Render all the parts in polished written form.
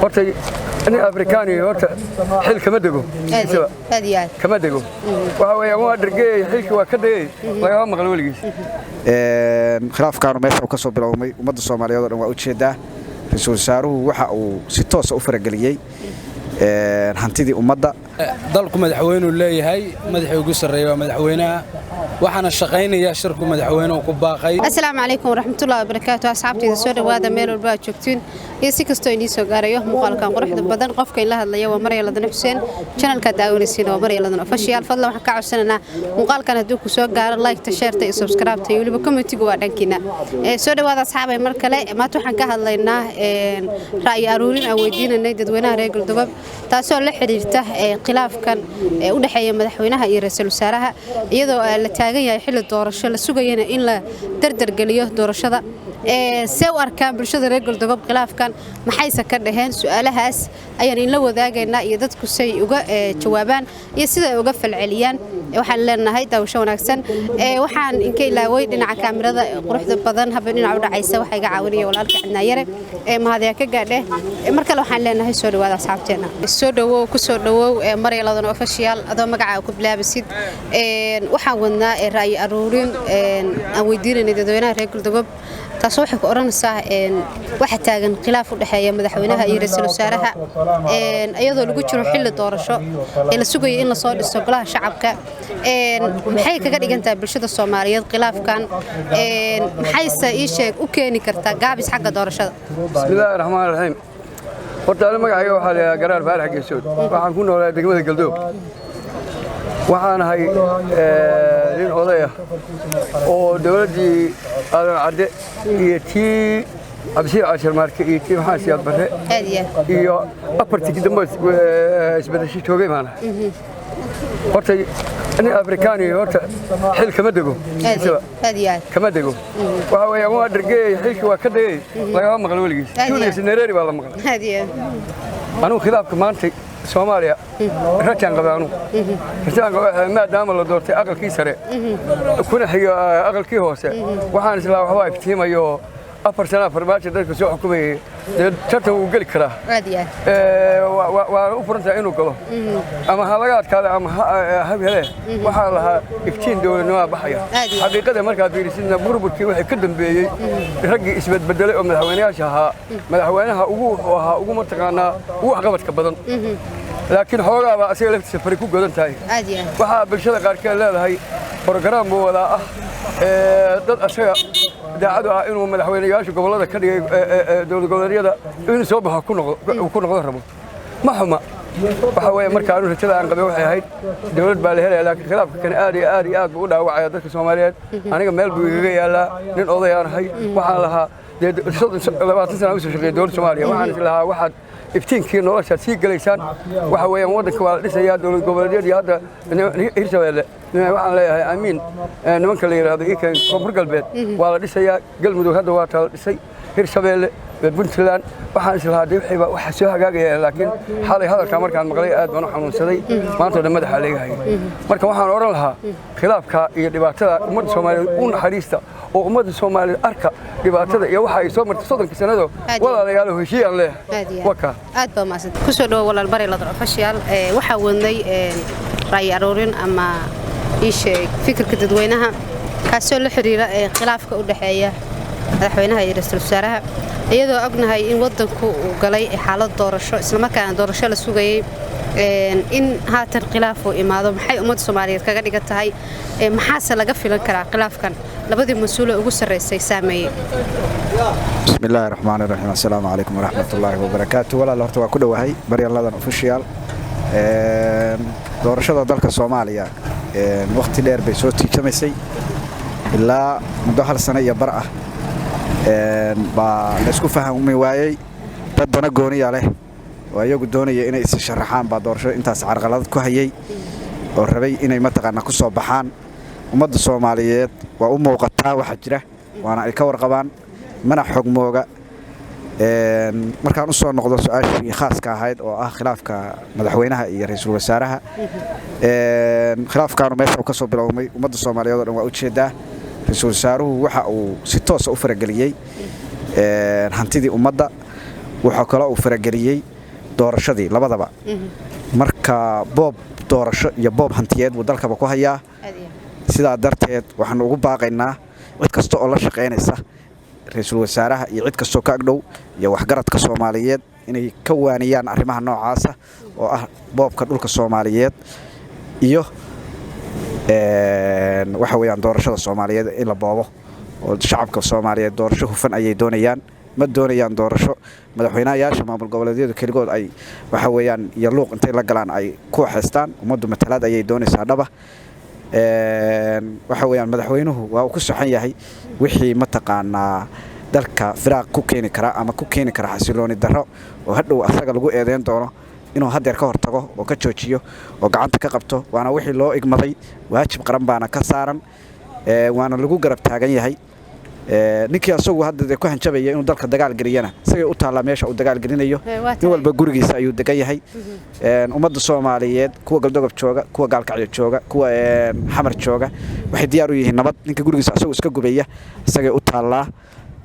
Horta nin Afrikaani horta xil kama dego. Aad iyo aad. Kama dego. Waxa weeyaan waa dhargeey, xilki waa ka degay, lagama maqlo weligiis. Khilaafkaanu meesha uu ka soo bilowmay ummadda Soomaaliyeed oo dhan waa ujeedaa. Ra-iisul wasaaruhu waxa uu si toosa u farageliyey hantidii ummadda. Dalku madaxweynuu leeyahay, madaxii ugu sarreeya waa madaxweynaha, waxaana shaqaynaya shirku madaxweynuhu ku baaqay. Asalaamu calaykum waraxmatullahi wabarakaatu. Asxaabtayda, soo dhowaada meel walba aad joogtiin iyo si kastoo inii soo gaarayo muuqaalkan quruxda badan. Qofka inla hadlaya waa Marya Ladan Xuseen, channelka daawanaysiina waa Marya Ladan Official. Fadlan waxaan ka codsanaynaa muuqaalkan hadduu ku soo gaaro like-ta, share-ta iyo subscribe-ta iyo weliba comment-iga waa dhankiina. Soo dhowaada asxaabay. Mar kale maanta waxaan ka hadlaynaa ra'yi aruurin aan weydiinanay dadweynaha reer Galdogob, taasoo la xiriirta khilaafkan u dhexeeya madaxweynaha iyo ra'iisul wasaaraha, iyadoo la taagan yahay xilli doorasho, la sugayana in la dardargeliyo doorashada. See u arkaan bulshada reer Galdogob khilaafkan? Maxayse ka dhaheen? Su-aalahaas ayaan inla wadaagaynaa iyo dadku say uga jawaabaan iyo sida ay uga falceliyaan. Waxaan leenahay daawasho wanaagsan. Waxaan inka ilaaway dhinaca kaamirada quruxda badan haba dhinaca u dhacaysa, waxaa iga caawinaya walaalka Cadnaayare ee mahadyaa ka gaadhe. Mar kale waxaan leenahay soo dhawaada asxaabteena. Soo dhawow, ku soo dhawow Marya Ladan Official, adoo magacaaga ku bilaabisid. Waxaan wadnaa ra'yi aruurin aan weydiinanay dadweynaha reer Galdogob, taasoo waxay ku odhanaysaa waxa taagan khilaaf u dhexeeya madaxweynaha iyo ra'iisul wasaaraha, iyadoo lagu jiro xilli doorasho ee la sugayo in lasoo dhiso golaha shacabka. Maxay kaga dhigan tahay bulshada Soomaaliyeed khilaafkan? Maxayse ii sheeg u keeni kartaa gaabis xagga doorashada? Bismillaahi raxmaani raxiim. Horta ani magacayga waxaa la yidhaha Garaar Faarax Geesood. Waxaan ku noolaa degmada Galdoog. Waxaan ahay nin oday ah oo dowladdii Aadan Cadde iyo tii Cabdisiir Casharmaarke iyo tii Maxamed Siyaad Barre aad iyo aad iyo afartii dambe isbedesho joogay baan ahay. Horta nin Afrikaani horta xil kama dego. Aad iyo aad. Kama dego. Waxa weeyaan waa dhargeey, xilki waa ka degay, lagama maqlo weligiis. Aad iyo aad. Julius Nyerere baa la maqlay. Aad iyo aad. Anugu khilaafka maanta Soomaaliya rajaan qaba. Anugu rajaan qaba maadaama la doortay aqalkii sare kuna xigo aqalkii hoose, waxaan islaa waxbaa iftiimayo. 4 sana Farmaajo dadka soo xukumayay, dee tartan wuu geli karaa. Aad iyo aad. Waana u furan tahay inuu galo, ama ha laga adkaado ama ha hele. Waxaa lahaa iftiin dowladnimaa baxaya. Aad iyo aad. Xaqiiqada markaad fiirisidna, burburkii wixii ka dambeeyey, raggii isbedbedelay oo madaxweynayaasha ahaa, madaxweynaha ugu wuxuu ahaa ugu mataqaanaa ugu waxqabadka badan, laakiin xoogaabaa asaga laftiisa fari ku godan tahay. Aad iyo aad. Waxaa bulshada qaarkeed leedahay program buu wadaa ah dad asaga daacadu ah inuu madaxweyneyaasha gobollada ka dhigay dowlad goboleedyada inuu soo baxo ku noqdo rabo. Ma xuma. Waxa weeye marka anu rajada aan qabay waxay ahayd dowlad baa la helaya, laakiin khilaafka kan aad iyo aad iyo aad buu u dhaawacaya dadka Soomaaliyeed. Aniga meel buu igaga yaalaa. Nin odayaan ahay. Waxaan lahaa dee 30, 20 sana usoo shaqeeyay dowladda Soomaaliya. Waxaan is lahaa waxaad iftiinkii noloshaad sii gelaysaan. Waxa weeyaan waddanka waa la dhisayaa dowlad goboleedyadii. Hadda Hirshabeelle waxaan leeyahay amiin. Nimanka la yidhaahdo ikan Koonfur Galbeed waa la dhisayaa, Galmudug hadda waa taa la dhisay, Hirshabeelle, Puntland. Waxaan is lahaa dee wixii baa waxa soo hagaagaya, laakiin xalay hadalkaa markaan maqlay aad baan u xanuunsaday. Maanta oo dhan madaxa leega hayay. Marka waxaan odhan lahaa khilaafka iyo dhibaatada ummadda Soomaaliyeed u naxariista oo ummadda Soomaaliyeed arka dhibaatada iyo waxa ay soo martay 30-kii sannado. Aad iyo walaalayaal, heshiiyaan leeyahay. Aad iyo aad. Waka. Aad baa mahadsan. Kusoo dhawo walaal Marya Ladan Official. Waxaa wadnay ra'yi aruurin ama ii sheeg fikirka dadweynaha, kaasoo la xiriira khilaafka u dhexeeya madaxweynaha iyo ra'iisul wasaaraha, iyadoo ognahay in wadanku uu galay xaalad doorasho, islamarkaana doorasho la sugayay, in haatan khilaaf uu imaado. Maxay ummadda Soomaaliyeed kaga dhigan tahay? Maxaase laga filan karaa khilaafkan labadii mas-uule ugu sarreysay saameeyey? Bismi illaahi raxmaani raxiim. Assalaamu calaykum waraxmatullaahi wabarakaatu. Walaal, horta waa ku dhowahay Maryan Ladan Official. Doorashada dalka Soomaaliya wakhti dheer bay soo tiijamaysay, ilaa muddo hal sano iyo bar ah baa la isku fahmi waayey. Dad dana gooniya leh oo iyagu doonaya inay is sharaxaan baa doorashada intaas carqalad ku hayay oo rabay inay mataqaanaa ku soo baxaan. Ummadda Soomaaliyeed waa u muuqataa waxa jira, waana ay ka warqabaan, mana xog mooga. Markaan u soo noqdo su-aashii khaaska ahayd oo ah khilaafka madaxweynaha iyo ra-iisul wasaaraha, khilaafkaanu meesha uu ka soo bilowmay ummadda Soomaaliyeed oo dhan waa ujeedaa. Ra-iisul wasaaruhu waxa uu si toosa u farageliyey hantidii ummadda. Wuxuu kaloo uu farageliyey doorashadii labadaba. Marka boob doorasho iyo boob hantiyeed buu dalkaba ku hayaa. Sidaa darteed waxaanu ugu baaqaynaa cid kasta oo la shaqaynaysa ra-iisul wasaaraha iyo cid kastoo ka agdhow iyo waxgaradka Soomaaliyeed inay ka waaniyaan arrimaha noocaasa oo ah boobka dhulka Soomaaliyeed iyo waxa weeyaan doorashada Soomaaliyeed in la boobo, oo shacabka Soomaaliyeed doorasho hufan ayay doonayaan. Ma doonayaan doorasho madaxweynayaasha maamul goboleedyadu keligood ay waxa weeyaan iyo luuq intay la galaan ay ku waxaystaan. Ummaddu matalaad ayay doonaysaa dhaba. Waxa weeyaan madaxweynuhu waa uu ku soxan yahay wixii mataqaanaa dalka firaaq ku keeni kara ama ku keeni kara xasilooni darro oo hadhow asaga lagu eedeyn doono inuu haddeer ka hortago oo ka joojiyo oo gacanta ka qabto, waana wixii loo igmaday, waajib qaran baana ka saaran, waana lagu garab taagan yahay. Ninkii asagu hadda dee ku hanjabaya inuu dalka dagaal geliyana, isagay u taallaa meesha uu dagaal gelinayo. Nin walba gurigiisa ayuu degan yahay. Ummadda Soomaaliyeed, kuwa Galdogob jooga, kuwa Gaalkacyo jooga, kuwa Xamar jooga, waxay diyaar u yihiin nabad. Ninka gurigiisa asagu iska gubaya isagay u taallaa.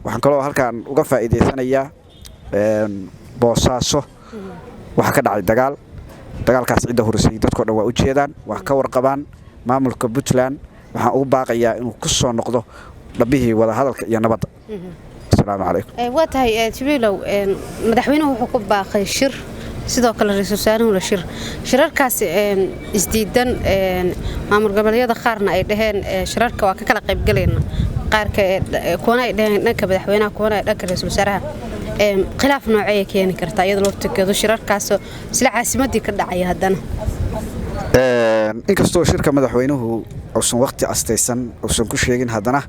Waxaan kaloo halkaan uga faa'iidaysanayaa, Boosaaso waxaa ka dhacay dagaal. Dagaalkaas cidda hurisay dadkoo dhan waa u jeedaan, waa ka warqabaan. Maamulka Puntland waxaan ugu baaqayaa inuu ku soo noqdo dhabbihii wadahadalka iyo nabadda. Asalaamu calaykum. Waa tahay Jibriilow. Madaxweynuhu wuxuu ku baaqay shir, sidoo kale ra-iisul wasaaruhuna shir. Shirarkaas isdiidan, maamul goboleedyada qaarna ay dhaheen shirarka waa ka kala qaybgalayna, qaarka kuwana ay dhaheen dhanka madaxweynaha, kuwana ay dhanka ra-iisul wasaaraha, khilaaf noocee keeni kartaa iyadoo laftirkeedu shirarkaasoo isla caasimadii ka dhacaya haddana? Inkastoo shirka madaxweynuhu uusan waqti astaysan uusan ku sheegin, haddana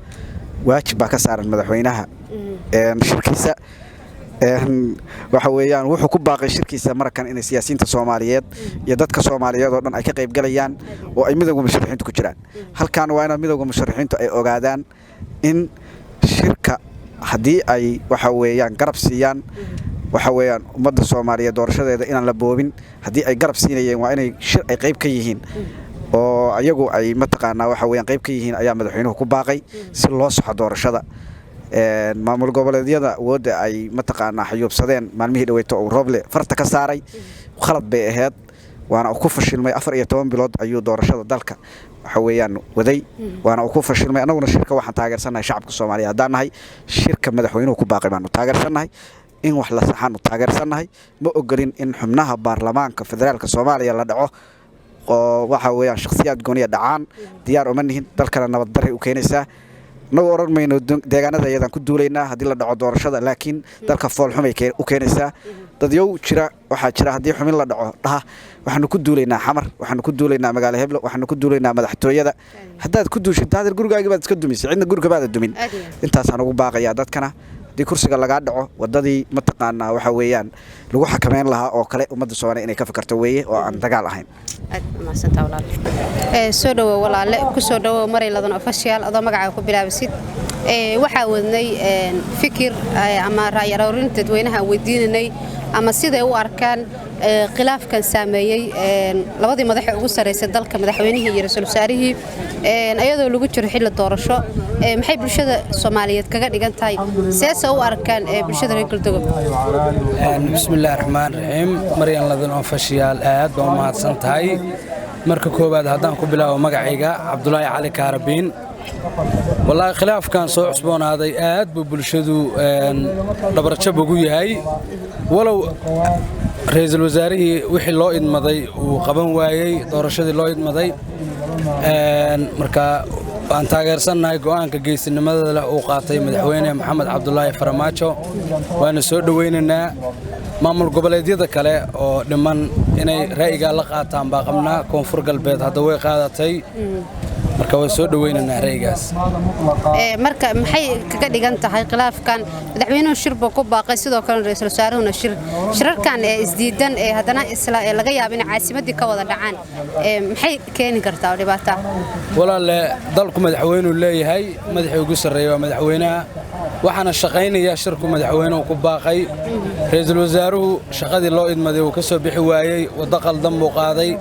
waajib baa ka saaran madaxweynaha shirkiisa. Waxa weeyaan wuxuu ku baaqay shirkiisa markan inay siyaasiyiinta Soomaaliyeed iyo dadka Soomaaliyeed oo dhan ay ka qayb galayaan oo ay midowga musharaxiintu ku jiraan. Halkan waa inaad midowga musharaxiintu ay ogaadaan in shirka haddii ay waxa weeyaan garab siiyaan, waxa weeyaan ummadda Soomaaliyeed doorashadeeda inaan la boobin, haddii ay garab siinayeen waa inay shir ay qayb ka yihiin oo ayagu ay mataqaanaa waxa weeyaan qayb ka yihiin ayaa madaxweynuhu ku baaqay si loo saxo doorashada. Maamul goboleedyada awoodda ay mataqaanaa xayuubsadeen maalmihii dhaweyto oo Rooble farta ka saaray khalad bay ahayd, waana uu ku fashilmay. 14 bilood ayuu doorashada dalka waxa weeyaan waday, waana uu ku fashilmay. Annaguna shirka waxaan taageersannahay, shacabka Soomaaliya haddaan nahay, shirka madaxweynuhu ku baaqay baanu taageersannahay. In wax la saxaanu taageersannahay. Ma ogolin in xubnaha baarlamaanka federaalka Soomaaliya la dhaco oo waxa weeyaan shakhsiyaad gooniya dhacaan. Diyaar uma nihin, dalkana nabad darray u keenaysaa. Nagu odhan mayno deegaanada ayadaan ku duulaynaa haddii la dhaco doorashada, laakiin dalka foolxumay u keenaysaa. Dadyow jira waxaa jira haddii xubin la dhaco dhaha waxaanu ku duulaynaa Xamar, waxaanu ku duulaynaa magaalo heblo, waxaanu ku duulaynaa madaxtooyada. Haddaad ku duushid hadeer gurigaagii baad iska dumisay, cidna guriga baada dumin. Intaasaan ugu baaqayaa dadkana, haddii kursiga lagaa dhaco wadadii mataqaanaa waxa weeyaan lagu xakameyn lahaa oo kale ummadda Soomaaliya inay ka fikirto weeye oo aan dagaal ahayn. Soo dhawow walaale, kusoo dhawow Maray Ladan Official. Adoo magacaaga ku bilaabisid, waxaa wadnay fikir ama ra'yi aroorin dadweynaha aan weydiinanay ama siday u arkaan khilaafkan saameeyey labadii madaxee ugu sarreysay dalka, madaxweynihii iyo ra-iisul wasaarihii, iyadoo lagu jiro xilli doorasho. Maxay bulshada Soomaaliyeed kaga dhigan tahay? Seese u arkaan bulshada reer Galdogob? Bismillahi raxmaan raxiim. Maryan Ladan Official, aad baa u mahadsan tahay. Marka koowaad haddaan ku bilaabo magacayga, Cabdulaahi Cali Kaarabiin. Wallaahi khilaafkan soo cusboonaaday aad buu bulshadu dhabarjab ugu yahay, walow ra-iisul wasaarihii wixii loo idmaday uu qaban waayey, doorashadii loo idmaday. Marka waan taageersannahay go'aanka geesinimada leh uu qaatay madaxweyne Maxamed Cabdulaahi Farmaajo, waana soo dhowaynaynaa. Maamul goboleedyada kale oo dhiman inay ra'yigaa la qaataan baa qabnaa. Koonfur Galbeed hadda way qaadatay, marka waan soo dhowaynaynaa ra'yigaas. Marka maxay kaga dhigan tahay khilaafkan? Madaxweynuhu shir buu ku baaqay, sidoo kalena ra-iisul wasaaruhuna shir. Shirarkan ee isdiidan ee haddana isla ee laga yaabo inay caasimaddii ka wada dhacaan, maxay keeni kartaa oo dhibaato ah? Walaalle, dalku madaxweynuu leeyahay, madaxii ugu sarreeya waa madaxweynaha, waxaana shaqaynaya shirku madaxweynuhu ku baaqay. Ra-iisul wasaaruhu shaqadii loo idmaday wuu ka soo bixi waayey, waddo qaldan buu qaaday.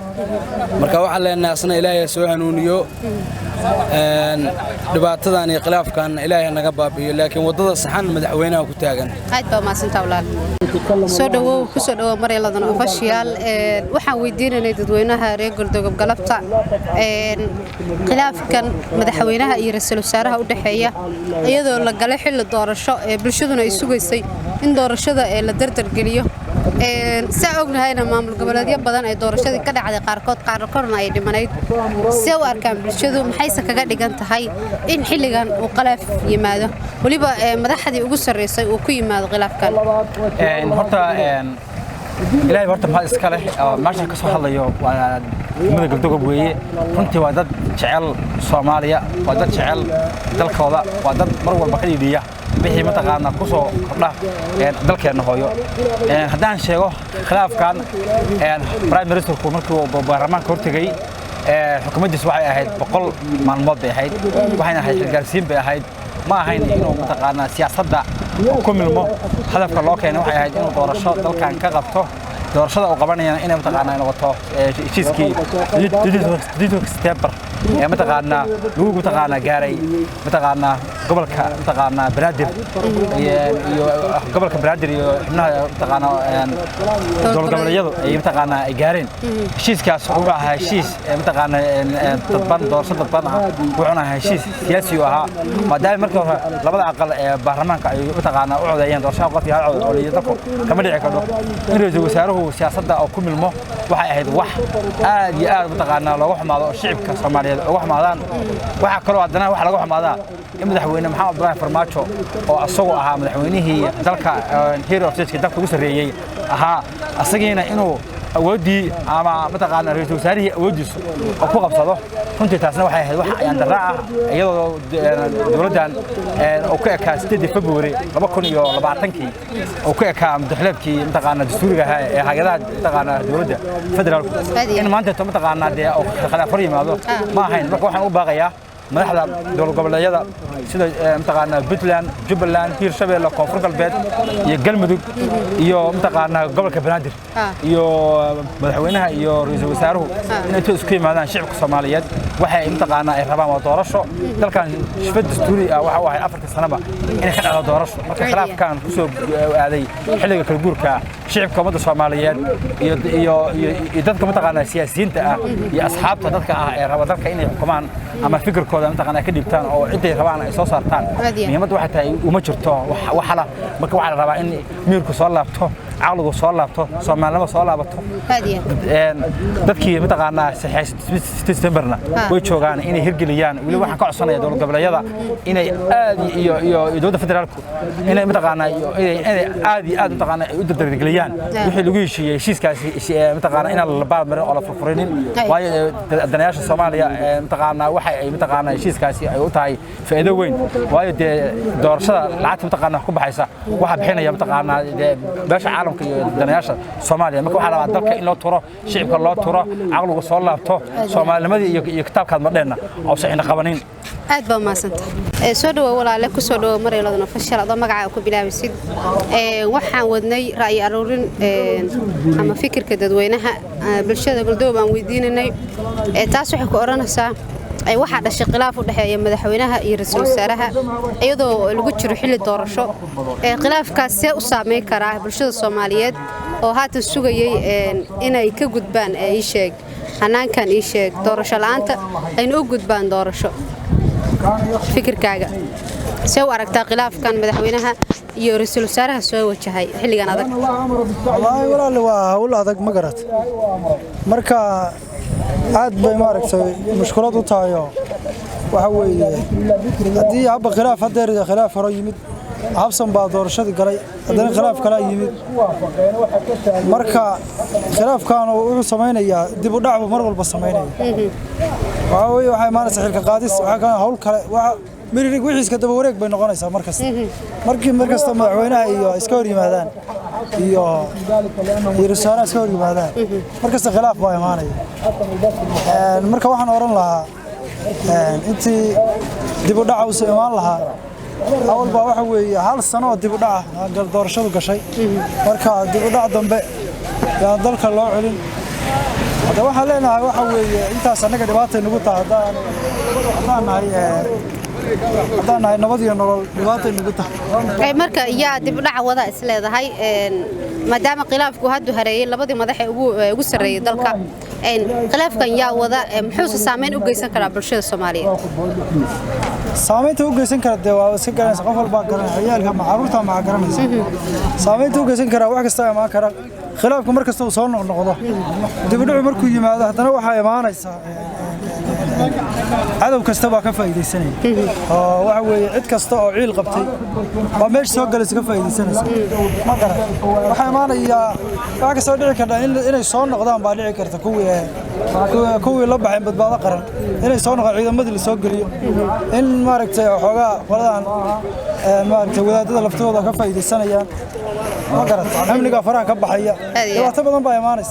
Marka waxaan leenahay asna Ilaahay ha soo hanuuniyo. Dhibaatadan iyo khilaafkan Ilaahay naga baabi'iyo, laakiin waddada saxan madaxweynaha ku taagan. Aad baa mahadsantaa walaal. Soo dhawow, ku soo dhawow Maryan Ladan Official. Waxaan weydiinanay dadweynaha reer Goldogob galabta khilaafkan madaxweynaha iyo ra'iisul wasaaraha u dhexeeya, iyadoo la galay xilli doorasho ee bulshaduna ay sugaysay in doorashada ee la dardargeliyo. Saa ognahayna maamul goboleedyo badan ay doorashadii ka dhacday qaarkood, qaarkoodna ay dhimanayd. See u arkaan bulshadu? Maxayse kaga dhigan tahay in xilligan uu khilaaf yimaado, weliba madaxdii ugu sarreysay uu ku yimaado khilaafkan? Horta Ilaahay horta mahad iska leh. Meeshan ka soo hadlayo waa degmada Galdogob weeye. Runtii waa dad jecel Soomaaliya, waa dad jecel dalkooda, waa dad mar walba ka dhiidhiya wixii mataqaanaa ku soo kordha dalkeenna hooyo. Haddaan sheego khilaafkan, prime ministerku markii uu baarlamaanka hortegay, xukuumaddiisu waxay ahayd 100 maalmood bay ahayd, waxayna ahayd xilgaarsiin bay ahayd. Ma ahayn inuu mataqaanaa siyaasadda ku milmo. Hadafka loo keenay waxay ahayd inuu doorasho dalkan ka qabto, doorashada uu qabanayana inay mataqaanaa noqoto heshiiskii September ee mataqaanaa lagu mataqaanaa gaaray mataqaanaa gobolka mataqaanaa Banaadir iyo gobolka Banaadir iyo xubnaha mataqaanaa dowlad goboleedyadu ay mataqaanaa ay gaareen. Heshiiskaas wuxuu ahaa heshiis mataqaanaa dadban, doorasho dadban ah, wuxuuna ahaa heshiis siyaasi u ahaa, maadaama markii hore labada aqal ee baarlamaanka ay mataqaanaa u codeeyeen doorashada qof iyo hal cod oo liyo dalku kama dhici karto. In ra'iisul wasaaruhu siyaasadda oo ku milmo waxay ahayd wax aad iyo aad mataqaanaa looga xumaado oo shicibka Soomaaliyeed uga xumaadaan. Waxaa kaloo haddana waxa laga xumaadaa in madaxweyne Maxamed Cabdullaahi Farmaajo, oo isagu ahaa madaxweynihii dalka, hero of state dalka ugu sarreeyey ahaa, asagiina inuu awooddii ama mataqaanaa ra'iisul wasaarihii awooddiisu oo ku qabsado. Runtii taasna waxay ahayd wax ayaan darra ah, iyadoo dowladdan uu ka ekaa 8 February 2020kii uu ka ekaa madaxleedkii mataqaanaa dastuuriga ahaa ee hay'adaha mataqaanaa dowladda federaalku, in maanta mataqaanaa dee uu khilaaf hor yimaado ma ahayn. Marka waxaan u baaqayaa madaxda dowlad goboleedyada sida mataqaanaa Puntland, Jubbaland, Hiirshabeelle, Koonfur Galbeed iyo Galmudug iyo mataqaanaa gobolka Banaadir iyo madaxweynaha iyo ra'iisul wasaaruhu inay inta isku yimaadaan. Shicibka Soomaaliyeed waxay mataqaanaa ay rabaan waa doorasho. Dalkan shifad dastuuri ah waxa uu ahay afartii sanaba inay ka dhacdo doorasho. Marka khilaafkan kusoo aaday xilliga kala guurka, shicibka ummadda Soomaaliyeed iyo iyo iyo dadka mataqaanaa siyaasiyiinta ah iyo asxaabta dadka ah ee raba dalka inay xukumaan ama fikirkooda mataqaanaa ka dhibtaan oo ciday rabaan ay soo saartaan, muhiimadda waxay tahay uma jirto wax hala. Marka waxaa la rabaa in miirku soo laabto, caqligu soo laabto, Soomaalinimo soo laabato. Dadkii mataqaanaa Septemberna way joogaan inay hirgeliyaan. Weli waxaan ka codsanaya dowlad goboleedyada inay aad iyo iyo dowladda federaalku inay mataqaanaa inay aad iyo aad mataqaanaa ay u dardargeliyaan wixii lagu heshiiyey heshiiskaasi, mataqaanaa inaan la baal marin oo la furfurinin, waayo danayaasha Soomaaliya mataqaanaa waxa ay mataqaanaa heshiiskaasi ay u tahay faa'iido weyn, waayo dee doorashada lacagta mataqaanaa ku baxaysa waxaa bixinaya mataqaanaa dee beesha caalamka iyo danayaasha Soomaaliya. Marka waxaa la rabaa dalka in loo turo, shicibka loo turo, caqligu soo laabto, Soomaalinimadii iyo kitaabkaad madheenna oo ina qabanin. Aad baa mahadsantahay. Soo dhawow walaale, ku soo dhawow Maryan Ladan Official. Adoo magacaaga ku bilaabaysid, waxaan wadnay ra'yi aruurin ama fikirka dadweynaha bulshada Goldogob aan weydiinanay. Taas waxay ku odhanaysaa waxaa dhashay khilaaf u dhexeeya madaxweynaha iyo ra'iisul wasaaraha iyadoo lagu jiro xilli doorasho. Khilaafkaas see u saameyn karaa bulshada Soomaaliyeed oo haatan sugayay inay ka gudbaan ii sheeg hanaankan ii sheeg doorasho la'aanta ayna u gudbaan doorasho? Fikirkaaga see u aragtaa khilaafkan madaxweynaha iyo ra'iisul wasaaraha soo wajahay xilligan adag? Wallaahi walaal, waa hawl adag, ma garat. Marka aad bay maaragtay mushkulad u tahay oo waxa weeye haddii habba khilaaf haddeer khilaaf hore yimid, habsan baa doorashadii galay, haddana khilaaf kalaa yimid. Marka khilaafkan wuxuu samaynayaa dib u dhac buu mar walba samaynaya. Waxaa weeye waxaa imaanaysa xilka qaadis, waxaa kale hawl kale, waxa miririg wixiiska daba wareeg bay noqonaysaa markasta. Markii mar kasta madaxweynaha iyo iska hor yimaadaan iyo rasaaraha iska hor yimaadaan, markasta khilaaf baa imaanaya. Marka waxaan oran lahaa intii dib u dhaca uusa imaan lahaa, awal baa waxa weeye hal sano oo dib u dhaca doorashadu gashay. Marka dib u dhac dambe yaan dalka loo celin. Hadda waxaan leenahay waxa weeye intaas annaga dhibaatay nagu tahay haddaan nahay haddaan nahay nabad iyo nolol, dhibaatay nagu tahay. Marka yaa dib u dhaca wada is leedahay, maadaama khilaafku haddu hareeyey labadii madax ee ugu sarreeyey dalka? Khilaafkan yaa wada, muxuuse saameyn u geysan karaa bulshada Soomaaliyeed? Saamaynta u geysan kara dee waa iska garanaysa, qof walbaa garanaya, ciyaalka ma carruurta maxaa garanaysa. Saamaynta u geysan karaa wax kasta imaan kara. Khilaafku mar kasta uu soo noqnoqdo, dibudhucu markuu yimaado, haddana waxaa imaanaysa cadow kasta baa ka faa'iidaysanaya, oo waxa weeye cid kasta oo ciil qabtay baa meesha soo galaysa ka faa'iidaysanaysa, ma garan. Waxaa imaanaya waxa kastoo dhici karta inay soo noqdaan baa dhici karta kuwii la baxeen Badbaado Qaran inay soo noqdaan, ciidamadii la soo geliyo, in maaragtay xoogaa qoladan maaragtay wadaadada laftooda ka faa'iidaysanayaan, ma garat, amniga faraha ka baxaya, dhibaato badan baa imaanaysa.